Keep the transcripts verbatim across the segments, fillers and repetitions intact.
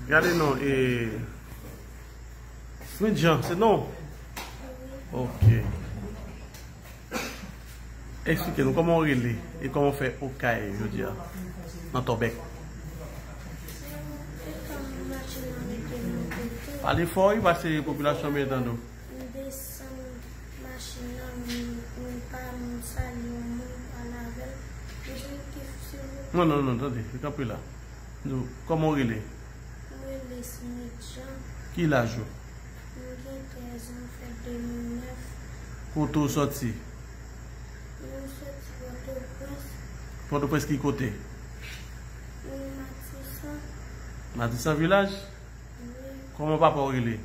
Gade non, e, Smith Jean, se non? Ok. Eksplike nou kòman w rele e kòman w fè Okay jodi a nan Tòbèk. Pale fò wi, paske popilasyon an byen tande w. M desann machin nan, m, m pa, m salye yon moun, m pale avè l. M di ki silvouplè. Non, non, non, tande, kanpe la. Nou, kòman w rele? M rele Smith Jean. Ki laj ou? M gen trèz an, m fèt de mil nèf. Kote w sòti? M sòti Pòtoprens. Pòtoprens ki kote? M Matisan. Matisan vilaj? Wi. Kòman papa w rele?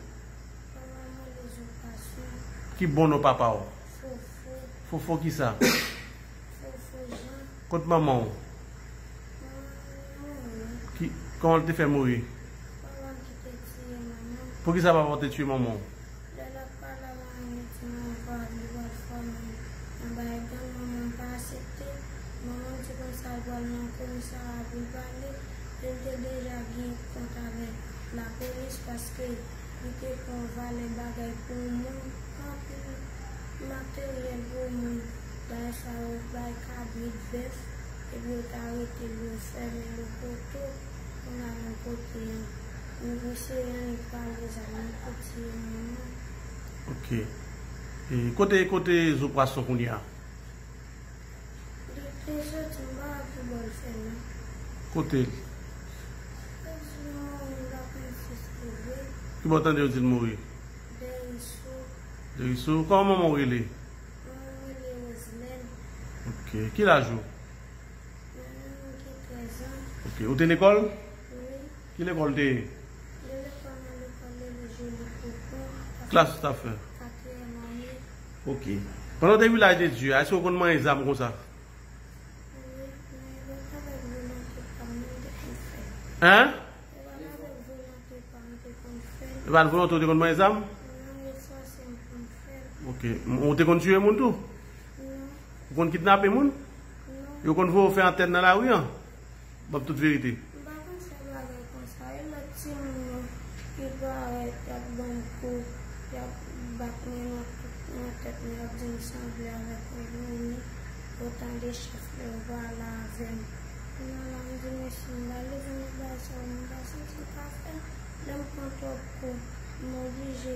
Papa m rele Zopasyon. Ki bon non papa w? Fofo. Fofo kisa? Fofo Jean. Kot manman w? Manman m mouri. Ki, kòman l te fè mouri? Papa m ki te tiye manman m. Poukisa papa w te tiye manman w? Lè l ap pale avè mwen, li di m anba, li pral fòme nan bagay gang, manman m pa aksepte. Manman m di konsa l pral nan komisarya pou l pale. Li te deja gen kont avèk lapolis paske li te pran valè bagay pou moun, anpil materyèl pou moun. Bagay sa yo, bay kabrit, bèf, epi yo ta rete l, yo fèmen l o poto, kounye a nan kote an. Misye annik pale zam, li te tiye moun nan. Ok. E kote, kote Zo Pwason kounye a? Li te soti, m pa wè ki bò l fè non. Kote l? Yo di l mouri, m pa konn si se vre. Ki bò w tande yo di l mouri? Dèyè Riso. Dèyè Riso. Kòman manman w rele? Manman m rele Roselène. Ok. Ki laj ou? Manman m gen trèz an. Ok. Ou te lekòl? Wi. Ki lekòl w te ye? Yo lekòl nan lekòl Lele Joli Kokon. Klas ou t ap fè? Katriyèm ane. Ok. Pandan w te Vilaj de Dye a, èske w konn manyen zam konsa? Wi, men e pa t avèk volonte pa m non m te konn fè l. Hein? E pa t avèk volonte pa m m te konn fè l. E pa t volonte w te konn manyen zam? Non, yo fòse m pou m fè l. Ok. M- Ou te konn tiye moun tou? Non. Ou konn kidnape moun? Non. Yo konn voye w fè antèn nan lari an? Ban m tout verite. M pa konn fè bagay konsa. E lòt timoun yo ki parèt, y ap ban m kou, y ap bat mwen nan tout, nan tèt mwen, y ap di m sanble avèk yon granmoun, otan de chèf lè yo pale avè m. Kounye a la, m di mesye, m pa leve nan bagay sa yo, m pa santi m ka fè l. Lè m pran twòp kou, m oblije